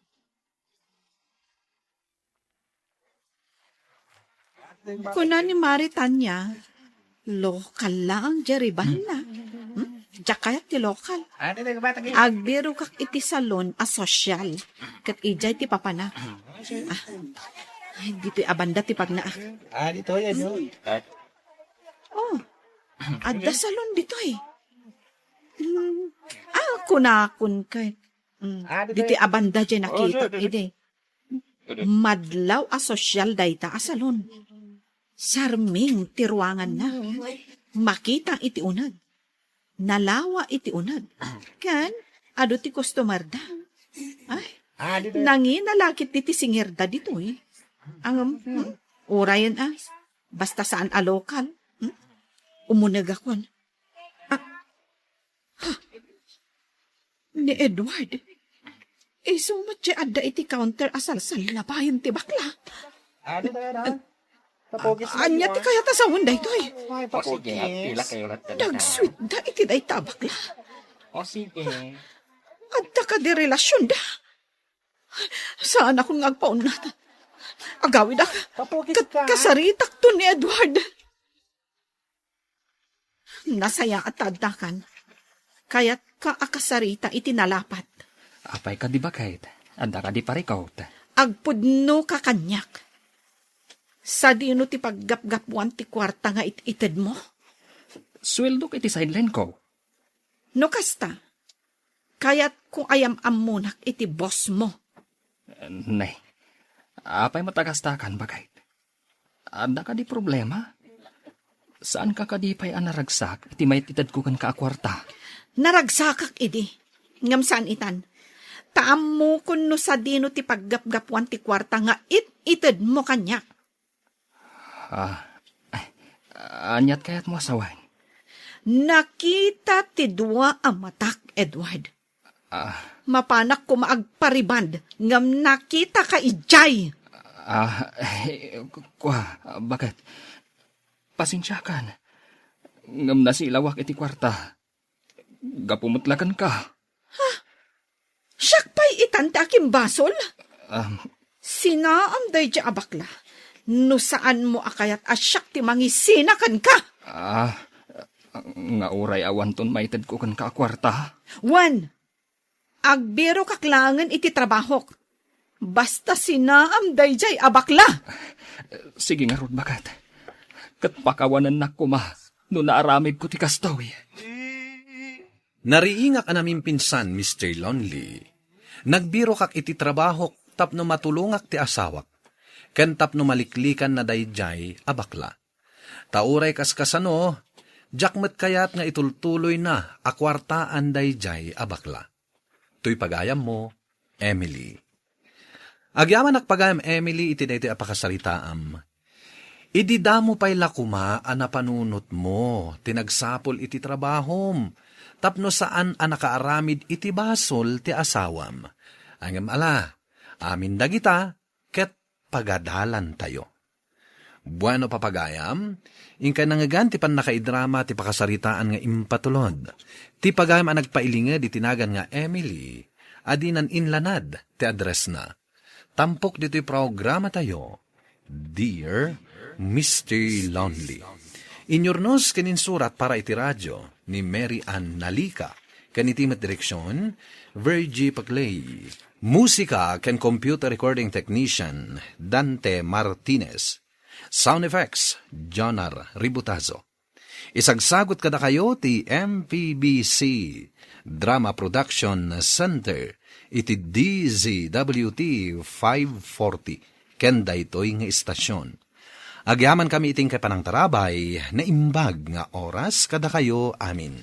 Kuna ni Mare Tanya, lokal laeng diay ribanna. Hmm? Diak kayat ti lokal. Agbirokak iti salon a sosyal. Ket idiay ti papanak. Ah, ay, ditoy a banda ti pagnaak. Ah, ditoy, ano? Oh, adda salon ditoy. Hmm. Ah, kunakon kay. Mm. Ah, ditoy. Ditoy a banda diay nakitak, idi. Madlaw a sosyal dayta a salon. Sarming ti ruanganna. Makita iti uneg. Nalawa iti uneg. Ken, adu ti customer da. Ay, ah, ditoy. Nangina la ketdi ti singerda ditoy. Ngem, hmm, urayen a. Basta saan a lokal. Hmm? Umunegakon. Ah, Ha? Ni Edward. Isu met ti adda iti counter a salsallabayen ti bakla. Ano na yan, ha? Papugis na. Ania ti kayat a sawen daytoy? Ay, papugis. O, sige, pila kayo lahat na. Nagsweet da iti dayta a bakla. O, sige. Adda kadi relasionda? Saanakon nga agpaunat. Agawidak. Papugis ka. Kat-, kasaritakto ni Edward. Nasayaat ta addakan. Kayatka a kasarita iti nalapat. Apay kadi baket? Adda kadi parikut? Agpudnoka kaniak. Sadino ti paggapgapuan ti kuarta nga it-itedmo? Sueldok iti sideline ko. No kasta, kayatko a yam-ammonak iti bossmo. Nay, apay met a kastakan, baket? Adda kadi problema? Saanka kadi pay a naragsak iti maititedko kenka a kuarta? Naragsakak idi. Ngem saan itan. Ta ammokon no sadino ti paggapgapuan ti kuarta nga it-itedmo kaniak. Ah, aniat kayatmo a sawen? Nakita ti dua a matak, Edward. Ah. Mapanak koma agpariband ngem nakitaka idiay. Ah, eh, kua, baket? Pasensiakan. Ngem nasilawak iti kuarta. Gapu met la kenka. Siak pay itan ti akimbasol? Um, Sinaam daydiay a bakla. No saanmo a kayat a siak ti mangisina kenka. Ah, nga uray awanton maitedko kenka a kuarta? Wen, agbirokak laengen iti trabahok. Basta sinaam daydiay a bakla. Sige ngarud, baket. Ket pakawanennak koma no naaramidko ti kastoy. Nariingak a namimpinsan, Mister Lonely. Nagbirokak iti trabahok tapno matulongak ti asawak, ken tapno maliklikanna daydiay a bakla. Ta uray kaskasano, diak met kayat nga itultuloyna a kuartaan daydiay a bakla. Toy pagayammo, Emily. Agyamanak pagayam, Emily, iti daytoy a pakasaritaam. Idi damo pay la koma a napanunotmo ti nagsapul iti trabahom, tapno saan a nakaaramid iti basol ti asawam. Ngem ala, amin dagita ket pagadalantayo. Bueno, papagayam, inkay nangngegan ti pannakaidrama ti pakasaritaan nga impatulod. Ti pagayam a nagpailinged iti nagan nga Emily, a dinan inlanad ti addressna. Tampok ditoy programatayo, Dear Mister Lonely. Inyurnos ken insurat para iti radio ni Mary Ann Nalica, ken iti met direksion, Virgie Paclay. Musika ken computer recording technician, Dante Martinez. Sound effects, Jonar Ributazo. Isagsagut kadakayo ti M P B C Drama Production Center iti D Z W T five forty ken daytoy nga istasyon. Agyamankami iti inkay panangtarabay, naimbag nga oras kadakayo amin.